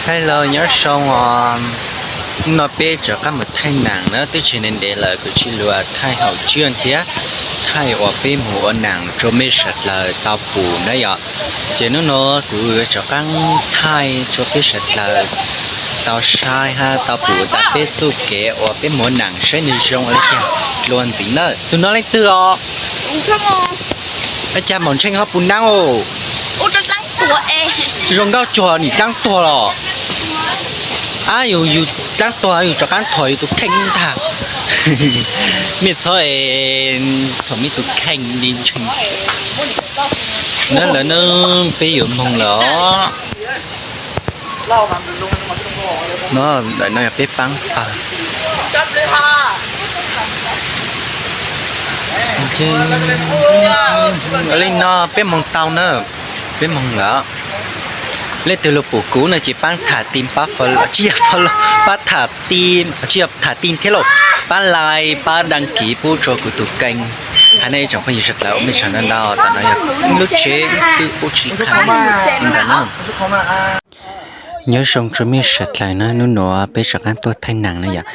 Thaij los nyob zoo os, hnub no peb rov qab mus thaij nam na, twb tsis ntev ntev lawm kuv tsis los thaij haum tsiaj thiab, thaij uas peb mus ua nam rau mej sawv daws tau pum na yom. Ces hnub no kuv rov qab thaij rau peb sawv daws tau saib hab tau pum tas peb txuj kev uas peb mus ua nam saib nws zoo li cas dua ntxiv na. Tus no leej twg os? Ua cas Maum Ntsheej ho puas naab os? Zoo nkauj cuag nim dlaab tuag los. Ab, yus yus dlaab tuag yus rov qaab thuam yus tus kheej ntag. Mej txhob es thuam mej tus kheej li Ntsheej. Nab lawv nab, peb yuav moog lawm os. No, ntawm no yog peb paab pawg. Li no peb moog tau na, peb moog lawm. Leej twg lug pum kuv no ces paab tham ti, paab follow, tsis yog follow, paab tham ti, tsis yog tham ti thiab lauj, paab like, paab đăng ký pub rua kuv tus kênh. Hab nej ib tsoom phooj ywg sawv dlawg ua mej sawv ntau ntau, tam no yog lub tsev peb pub tsis qha li ntawd na. Nyob zoo rua mej sawv dlawg na, nub nuav peb rov qaab tuaj thaij nam na yom.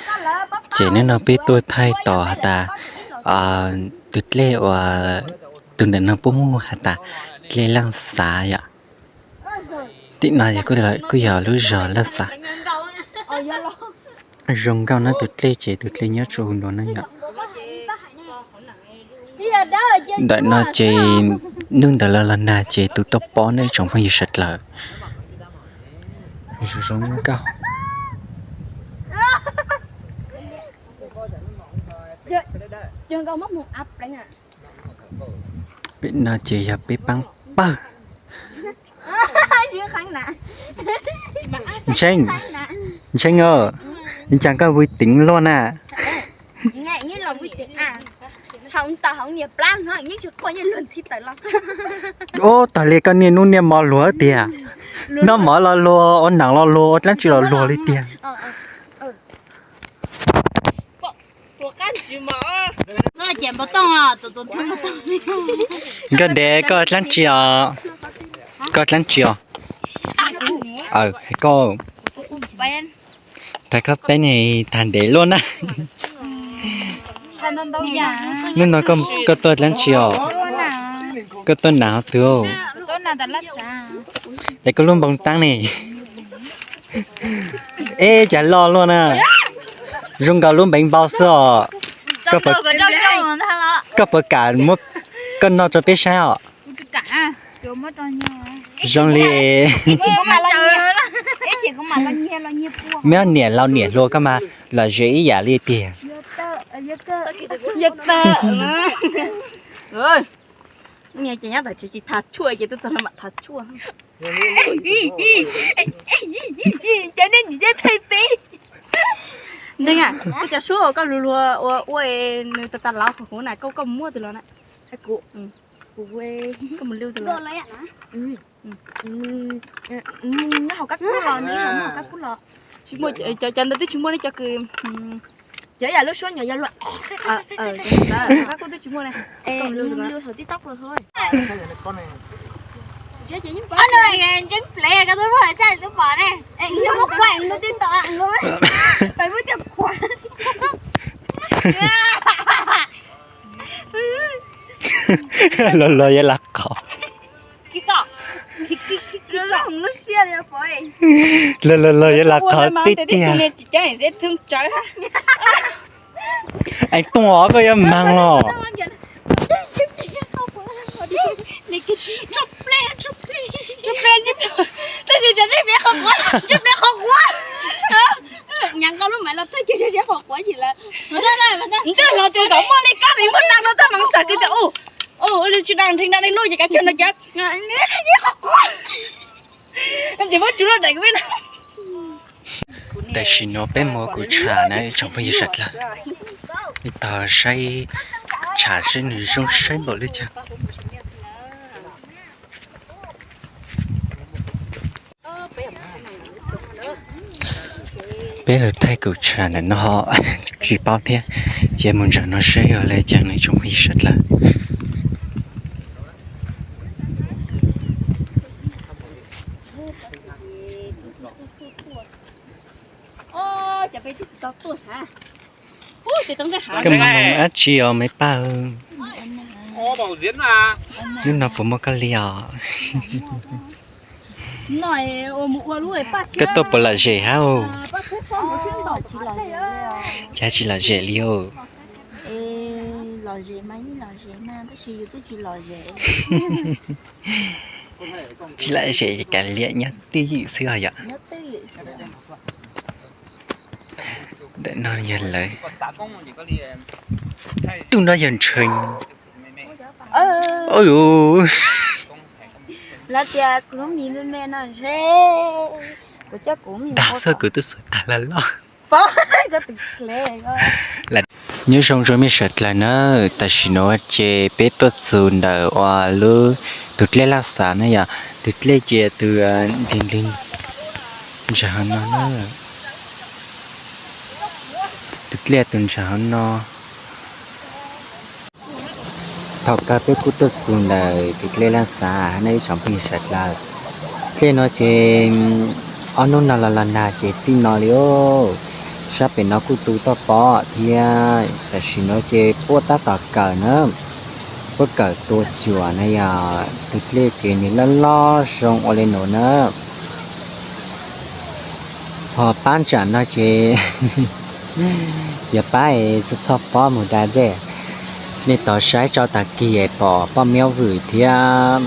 Ces nub no peb tuaj thaij tom has tas tus dlej uas tus ntawm no puab muab has tas dlej Laaj Xav yom. Tim no kuj yog lub zog Laaj Xav. Zoo nkauj na tus dlej ces tus dlej nyob rua huv nua na yom. Ntawm no ces nub ntawd los los nag ces tus toj pob na ib tsoom phooj ywg sawv dlawg. Zoo zoo nkauj. Pem no ces yog peb paab pawg. Ntsheej, Ntsheej os, cas koj vui tính luaj na? Ub, tag li koj niaj nub niaj mo luag tiag. Noj mov los luag, ua nam los luag, ua dlaab tsi los luag li tiag. Nkauj ntev, koj dlaab tsi os? Koj dlaab tsi os? Hais koj, hais koj peb ne, tag ntev luaj na. Nub no koj tuaj dlaab tsi os? Koj tuaj nam hov twg? Es koj lub npoo taab ne? Eb, cas loj luaj na. Zoo nkaus lub npeev npau xwb os. Koj puas kam muab koj noj rau peb saib os? Zoo li meb niam laus niam hluas koj mas lom zem ib yam li tiag. Tsis tham tshuaj ces tub txog no mam tham tshuaj. Cov nej nim teb thaij peb. Ntee, koj cov suab uas koj luag luag ua ua nws tas tas lauv qhov huv na, koj koj muab twg los na? Koj mus lwj twg los? Nyob hauv kab kub los, nyob hauv kab kub los. Tsis muaj, cov ntawd twb tsis muaj ne, cov kws, cov yam lub suab nyuam yaus luag. Kab kub twb tsis muaj ne. Lwj hauv TikTok los. Ntseeb plev koj twb muaj tshaj twb pom ne. Muab kuaj lub TikTok, peb muab coj kuaj. Luag luag yuav lawv qhov. Luag luag luag yuav lawv qhov tib tiag. Eev Tooj os, koj yuav maag los? Ntawd los tus kom muaj li kab, muaj dab no tab mas xav kwv tias, ua li tsis dab nrhee dab neeg luj ces kav tsij no cas qhov quav. Ces muab tsuv loj daim peb na. Tam sim no peb mus kuv tsham na ib tsoom phooj ywg sawv dlawg, ib tog saib tsham saib nws zoo saib npaum li cas. Peb lug thaij kuv tsham ntawm no tsis paub thiab, ces mus ntsawm no saib yog li cas na ib tsoom phooj ywg sawv dlawg. Koj mus dab tsi os me paj? Hnub no puas muaj koj li os? Koj tuaj puas lom zem hab? Cas tsis lom zem li os? Tsis lom zem, kav liam, nyob twj ywm xwb os yom. Ntawm no yog lawv, tus no yog ntshee. Dag xwb, kuv twb xuas tag lawm los. Nyob zoo rau mej sawv dlawg na, tam sim nuav ces peb tuaj txug ntawm uas lub tug dlej Laj Xav na yom. Tug dlej ces tug nrig nrig ntsag hauv no na. Tug dlej tug ntsag hauv no. Thaum kawg peb kuj tuaj txug ntawm tug dlej Laj Xav hab nej ib tsoom phooj ywg sawv dlawg. Dlej no ces ob hnub no los los nag ces txij no li os. Sab pem no kuj tu toj pob thiab, tam sim no ces puab tab tom kawm na, puab kawm tua cuam na yom. Tug dlej ces nws loj loj zoo ua li nuav na. Ho pab ntsam no ces yog pab es txog txog pob mus da dej. Nej tos saib tso tag kis es pom poj miab vwm thiab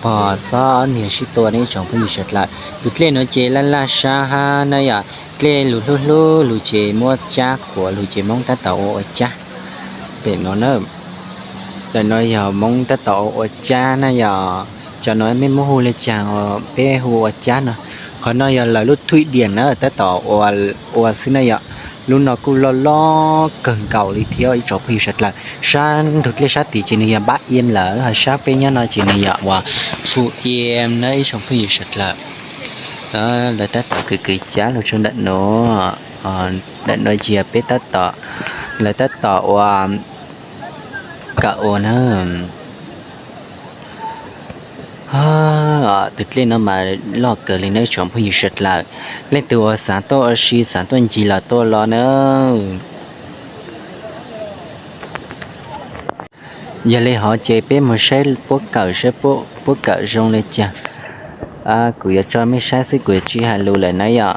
pog xob ob niag sib tua ne ib tsoom phooj ywg sawv dlawg. Tus dlej nuav ces laj laj sab hab na yom, dlej lug hlub hlub lug ces muab cab qhuav lug ces Moob tab tom ua ua cab pem no na. Ntawm no yog Moob tab tom ua ua cab na yom. Cov no mej muab hu le caag, peb hu ua cab no. Qhov no yog lawv lub thwj diam na, tab tom ua xwb na yom. Lub no kuj loj loj kawg nkaus li thiab ib tsoom phooj ywg sawv dlawg. Sab ntug dlej sab tid ces nws yog npab iab lawm, ho sab peb nyob no ces nws yog uas fu iab na ib tsoom phooj ywg sawv dlawg. Lawv tab tom kwv kwv cab lug rau ntawm no. Ntawm no ces yog peb tab tom, lawv tab tom ua kawm ua na. Tus dlej no mas loj kawg li na ib tsoom phooj ywg sawv dlawg. Leej twg uas xav tuaj ua si xav tuaj ncig los tuaj los na. Yog li hov ces peb mus saib puab kawm saib puab kawm zoo li cas. Kuv yuav tso mej saib xwb kuv yuav tsis hais lus lawm na yom.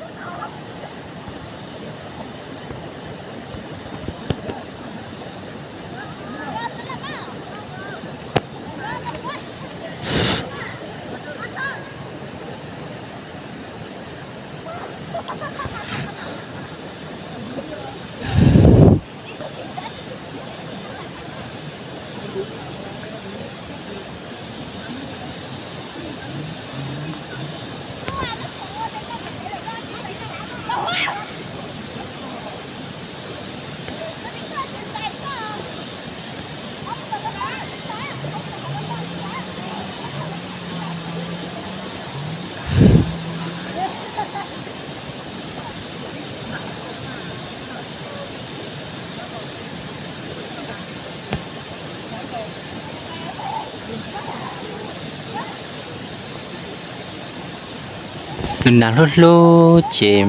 Nws nag hlub hlub ces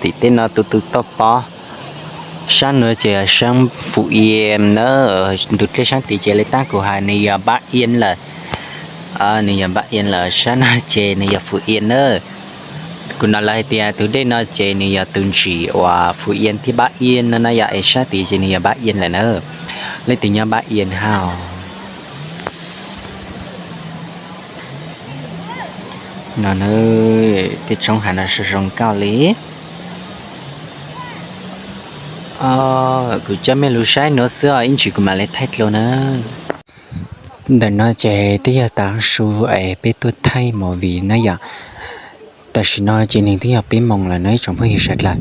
tim tej no tu tu toj pob. Sab nuav ces yog sab Fu Iam na, ntug dlej sab tid ces li tab kuv hais nws yog Npab Iab lawm. Nws yog Npab Iab lawm, sab no ces nws yog Fu Iam na. Kuv hnov lawv hais tias tus dej no ces nws yog tus ntsim uas Fu Iam thiab Npab Iab no na yom, es sab tid ces nws yog Npab Iab lawm na. Leej twg nyob Npab Iab hab? No na, tej roob hav no zoo zoo nkauj li. Kuv coj mej lug saib nuav xwb os, ib ntsis kuv mam li thaij dlua na. Ntawm no ces twb yog tav su es peb tuaj thaij movie na yom. Tam sim no ces nws twb yog peb moos lawm no ib tsoom phooj ywg sawv dlawg.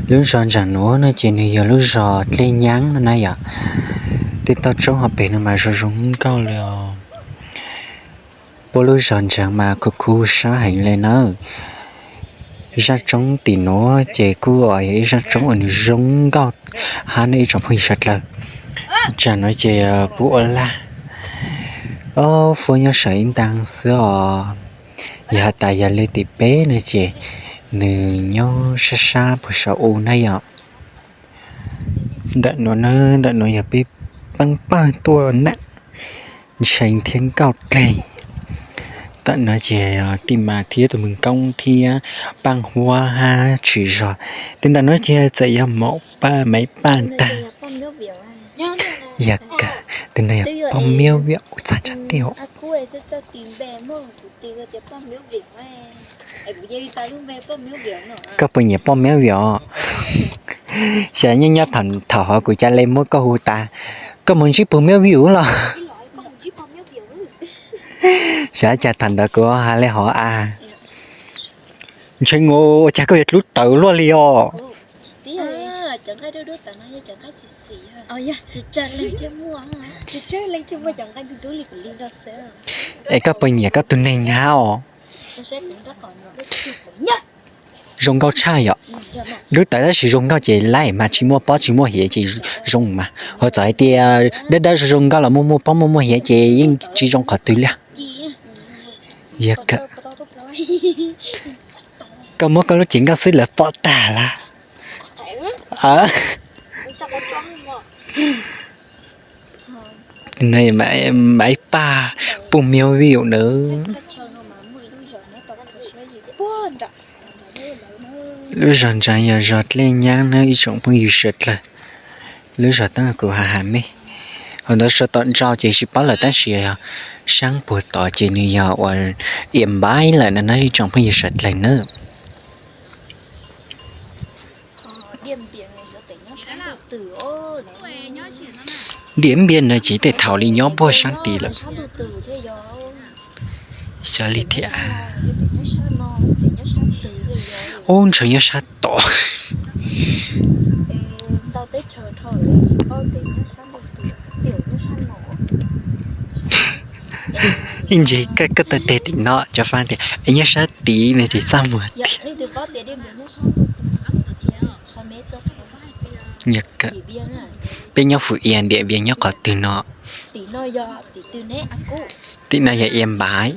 Lub zos ntsaam nuav no ces nws yog lub zos Dlej Nyab no na yom. Tej toj roob hauv pes no mas zoo zoo nkauj li os. Puab lub zos ntsaam mas khuv khuv sab heev li na. Zaj roob tim nuav ces kuj yog ib zaj roob uas nws zoo nkauj hab ne ib tsoom phooj ywg sawv dlawg. Ntsaam nuav ces puab ua laj, puab nyob saum ib ntaag xwb os. Yog has tas yog le tim peb no ces Nws nyob sab sab puag saum u na yom. Ntawm nuav na, ntawm nuav yog peb peeb pawg tuaj nam ntshee thiab nkauj dleg. Ntawm nuav ces tij mas thiab tus mws koob thiab paaj huab hab tsis zog. Tes ntawm nuav ces txawm yog maum paj maiv paj tag. Yog kawg, tes no yog poj miab viam ua txag tsa tiag. Koj puas nyiam poj miab viam? Xyov nyob nyob thaum hov kuv ca le muab koj hu tas, koj mus ntsib pog miab viam los? Xyov cas thaum ntawd kuv has le hov as, ntshee ua cas koj yuav dlub tawv luaj li os. Es koj puas nyiam koj tus neeg hab os? Zoo nkauj tshaj yom. Dlub tawv tab sis zoo nkauj ces laib mas tsis muaj pob tsis muaj hiav ces zoo mas. Hos txawm hais tias dawb dawb zoo zoo nkauj los muaj muaj pob muaj muaj hiav ces yeej tsis zoo qhov twg li. Yog kawg, koj muab koj lub cev nkauj xwb lawv pom tag lawm. Maiv paj poj miab viam na. Lub zog ntawd yog zog dlej nyab na ib tsoom phooj ywg sawv dlawg. Lub zog tab kuv has has mej, hos ntawd sau tom ntau ces tsis paub lawm tab sis saab puag tod ces nws yog ua Iam Npaib lawm no na ib tsoom phooj ywg sawv dlawg na. Diam Npiab no ces tej thaum li nyob puag saab tid lawm. Xyov li thiab. Ub, ntshe nyob sab tod. Ib ntsis koj taw teg tim no cov fab tias es nyob sab tid no ces txaj muag tiag. Peb nyob Fwm Ias, Diam Npiab nyob qhov twg no? Tim no yog Iam Npaiv.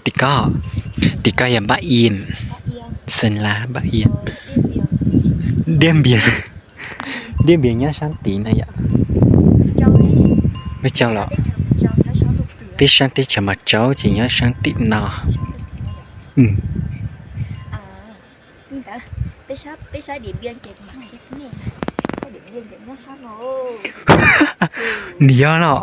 Tim ko, tim ko yog Npab Iam, Xeem Las Npab Iam. Diam Npiab, Diam Npiab nyob saab tid no yom. Peb coj los, peb saab teb chaws Mos Tsaub ces nyob saab tim no. Nws yog los.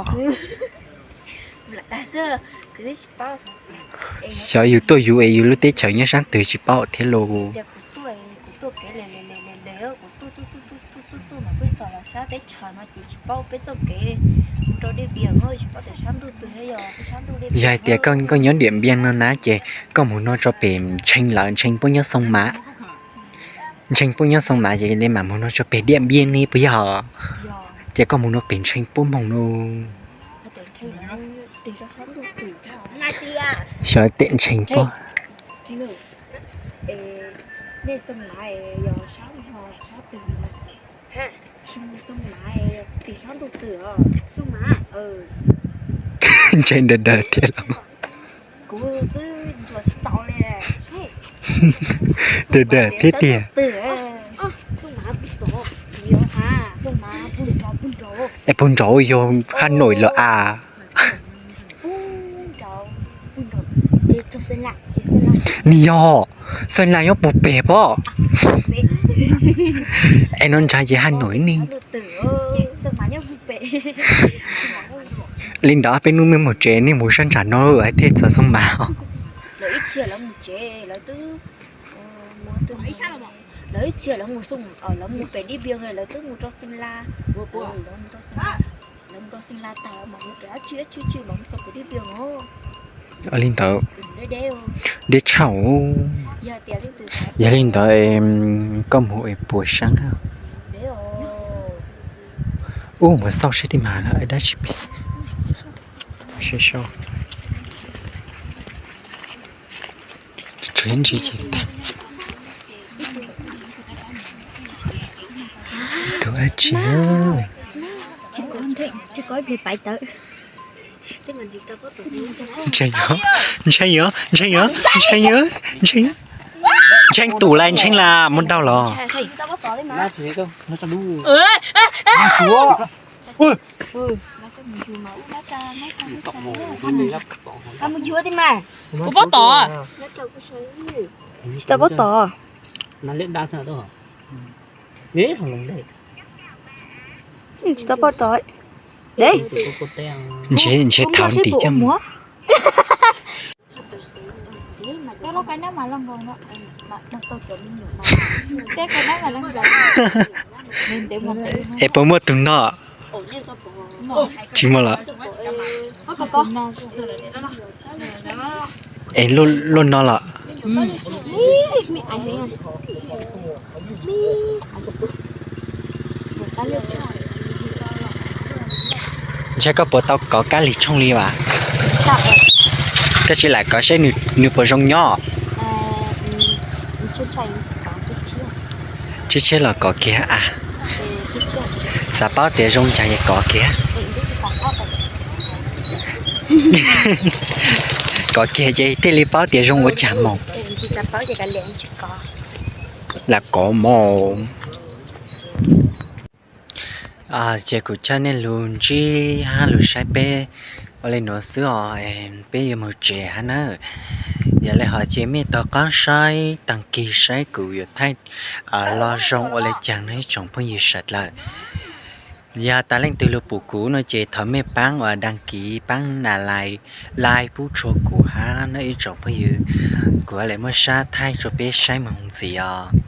Xyov yus tuaj yus es yus lub teb chaws nyob saab twg tsis paub thiab los. Yog hais tias koj nyob Diam Npiab no na ces koj mus no tso pem Ntshee lawm, Ntshee puab nyob Xoo Mav. Ntshee puab nyob Xoo Mav ces mam mus no tso pem Diam Npiab ne puas yog? Ces koj mus no pem Ntshee puab moog no. Xyov tem Ntshee puab. Ntshee daws daws thiab los. Daws daws thiab tiag. Es puag nraud yog Has Nois los as? Nws yog, Xeem Las nyob puag pem pob. Es no ntshe ces Has Nois ne. Li ntawd peb hnub mej mus tsev nej mus sab ntsag no thiaj txog Xoo Mav. Li ntawd deb tshaj. Yog li ntawd koj mus es puas saab? Ub, mus xauj seb tej mas lawm dab tsi pem. Seb sau. Tsuas ntsis tag. Tus dab tsi na? Ntshee os, ntshee os, ntshee os, ntshee os, ntshee os. Ntshee tus lais, ntshee las muab daug los. Kuv pob tod. Tsis tau pob tod. Tsis tau pob tod. Ntshe, ntshe thaum ntim coj mus. Es puas muaj tus no? Tsis muaj los? Es luaj no los? Ntshe koj puas tau kov kab lig tshooj li vas? Koj tsis lam kov seb nws puas zoo nyob? Tshiab tshiab los kov kiag a. Xav paub tias zoo cas es kov kiag. Kov kiag ces thiaj li paub tias zoo ua cas mos. Lam kov mos. Ces kuv coj nej lug ntsib hab lug saib peb ua le nuav xwb os, peb yuav moog tsev hab nawb. Yog le hov ces mej tau qaab saib taag kig saib kuv yuav thaij los zoo ua le caag nawb ib tsoom phooj ywg sawv dlawg. Yog tas leej twg lug pum kuv no ces thov mej paab ua đăng ký, paab na like pub tshua kuv hab nawb ib tsoom phooj ywg. Kuv le muab sab thaij rua peb saib moog ntxiv os.